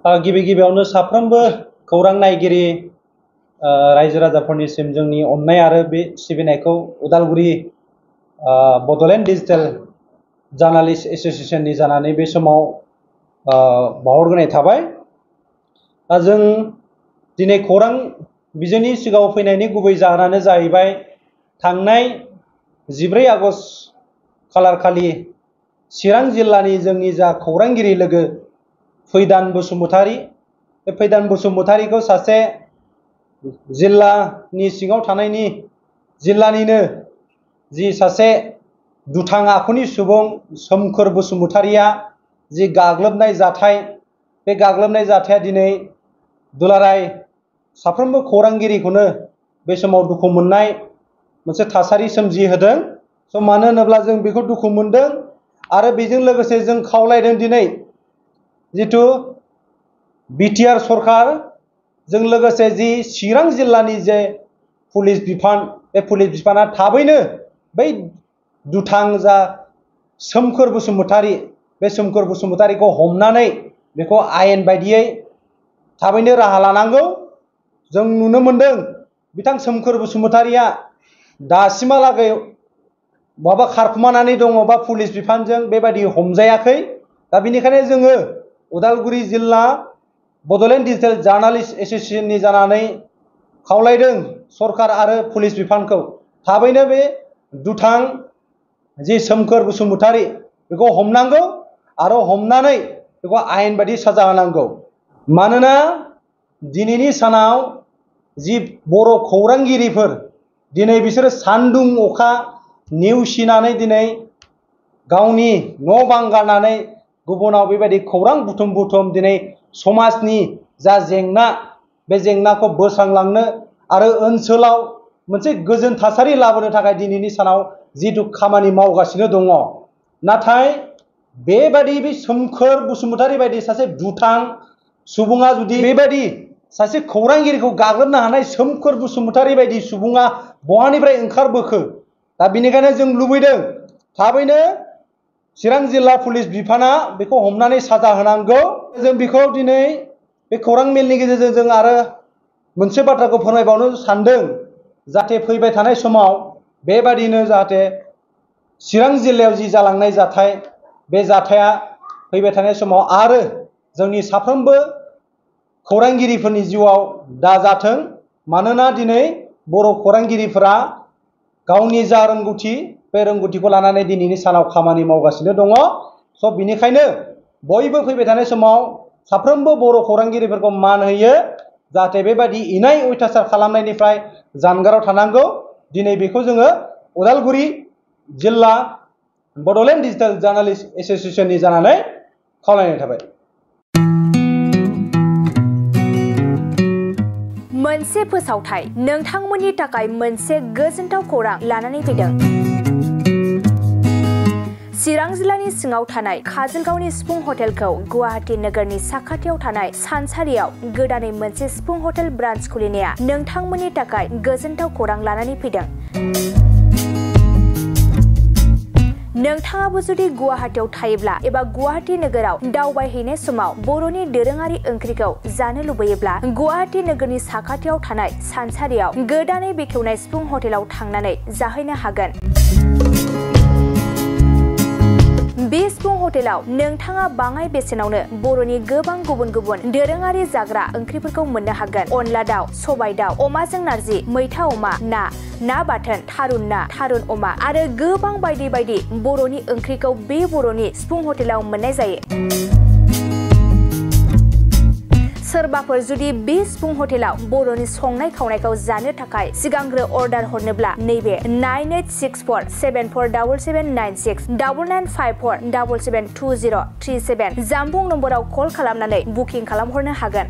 गिबि गिबियावनो साफ्रोमबो खौरां नायगिरि रायजो राजाफोरनिसिम जोंनि अननाय आरो बे सिबिनायखौ उदालगुरि बड'लेण्ड डिजिटेल जार्नालिस्ट एस'सिएशननि जानानै बे समाव बावहरग्रोनाय थाबाय। जों दिनै खौरां बिजोंनि सिगाङाव फैनायनि गुबै जाहोनानो जाहैबाय थांनाय 14 आगस्ट खालारखालि चिरां जिल्लानि जोंनि जा खौरांगिरि लोगो फैदान बसुमतारी, बे फैदान बसुमतारीखौ सासे जिल्लानि सिङाव थानायनि जिल्लानिनो जि सासे दुथां आखुनि सुबुं सोमखोर बसुमतारीया जि गाग्लोबनाय जाथाय, बे गाग्लोबनाय जाथाया दिनै दुलाराय साफ्रोमबो खौरांगिरिखौनो बे समाव दुखु मोननाय मोनसे थासारि सोमजिहोदों। मानो होनोब्ला जों बेखौ दुखु मोनदों आरो बेजों लोगोसे जों खावलायदों दिनै जिथु बिटिआर सरकार जों लोगोसे जि चिरां जिल्लानि जे पुलिस बिफान, बे पुलिस बिफाना थाबैनो बै दुथां जा सोमखोर बसुमतारी, बे सोमखोर बसुमतारीखौ हमनानै बेखौ आयेन बायदियै थाबैनो राहा लानांगौ। जों नुनो मोनदों बिथां सोमखोर बसुमतारीया दासिमहालागै बहाबा खारखुमानानै दङ बा पुलिस बिफानजों बेबायदि हमजायाखै। दा बेनिखायनो जोङो उदालगुरि जिल्ला बड'लेण्ड डिजिटेल जार्नालिस्ट एस'सिएशननि जानानै खावलायदों सरकार आरो पुलिस बिफानखौ थाबैनो बे दुथां जि सोमखोर बसुमतारी बेखौ हमनांगौ आरो हमनानै बेखौ आयेन बायदि साजा होनांगौ। मानोना दिनैनि सानाव जि बर' खौरांगिरिफोर दिनै बिसोरो सान्दुं अखा नेवसिनानै दिनै गावनि न' बां गारनानै गुबुनाव बेबायदि खौरां बुथुम दिनै समाजनि जा जेंना, बे जेंनाखौ बोस्रांलांनो आरो ओनसोलाव मोनसे गोजोन थासारि लाबोनो थाखाय दिनैनि सानाव जिथु खामानि मावगासिनो दङ। नाथाय बेबायदि बे सोमखोर बसुमतारी बायदि सासे दुथां सुबुङा जुदि बेबायदि सासे खौरांगिरिखौ गाग्लोबनो हानाय सोमखोर बसुमतारी बायदि सुबुङा बहानिफ्राय ओंखारबोखो? दा बेनिखायनो जों लुबैदों थाबैनो चिरां जिल्ला पुलिस बिफाना बेखौ हमनानै साजा होनांगौ। जों बेखौ दिनै बे खौरां मेलनि गेजेरजों जों आरो मोनसे बाथ्राखौ फोरमायबावनो सानदों, जाहाथे फैबाय थानाय समाव बेबादिनो जाहाथे चिरां जिल्लायाव जि जालांनाय जाथाय, बे जाथाया फैबाय थानाय समाव आरो जोंनि साफ्रोमबो खौरांगिरिफोरनि जिउआव दाजाथों। मानोना दिनै बर' खौरांगिरिफोरा गावनि जा रोंगौथि, बे रोंगौथिखौ लानानै दिनैनि सानाव खामानि मावगासिनो दङ। बेनिखायनो बयबो फैबाय थानाय समाव साफ्रोमबो बर' खौरांगिरिफोरखौ मान होयो, जाहाथे बेबायदि इनाय अयथासार खालामनायनिफ्राय जानगाराव थानांगौ। दिनै बेखौ जोङो उदालगुरि जिल्ला बड'लेण्ड डिजिटेल जार्नालिस्ट एस'सिएशननि जानानै खावलायनाय थाबाय। मोनसे फोसावथाय नोंथांमोननि थाखाय मोनसे गोजोनथाव खौरां लानानै फैदों। चिरां जिल्लानि सिङाव थानाय काजलगावनि सिफुं हटेलखौ गुवाहाटी नोगोरनि साखाथियाव थानाय सानसारियाव गोदानै मोनसे सिफुं हटेल ब्रान्च खुलिनाया नोंथांमोननि थाखाय गोजोनथाव खौरां लानानै फैदों। नोंथाङाबो जुदि गुवाहाटीयाव थायोब्ला एबा गुवाहाटी नोगोराव दावबायहैनाय समाव बर'नि दोरोङारि ओंख्रिखौ जानो लुबैयोब्ला गुवाहाटी नोगोरनि साखाथियाव थानाय सानसारियाव गोदानै बेखेवनाय सिफुं हटेलाव थांनानै जाहैनो हागोन। बे सिफुं हटेलाव नोंथाङा बाङाय बेसेनावनो बर'नि गोबां गुबुन गुबुन दोरोङारि जाग्रा ओंख्रिफोरखौ मोननो हागोन। अनला दाउ, सबाय दाउ, अमाजों नारजि, मैथा अमा, ना बाथोन, थारुन ना, थारुन अमा आरो गोबां बायदि बायदि बर'नि ओंख्रिखौ बे बर'नि सिफुं हटेलाव मोननाय जायो। सोरबाफोर जुदि बे सिफुं हटेलाव बर'नि संनाय खावनायखौ जानो थाखाय सिगांग्रो अर्डार हरनोब्ला नैबे 9864747796 9954772037 जानबुं नम्बराव कल खालामनानै बुकिं खालामहरनो हागोन।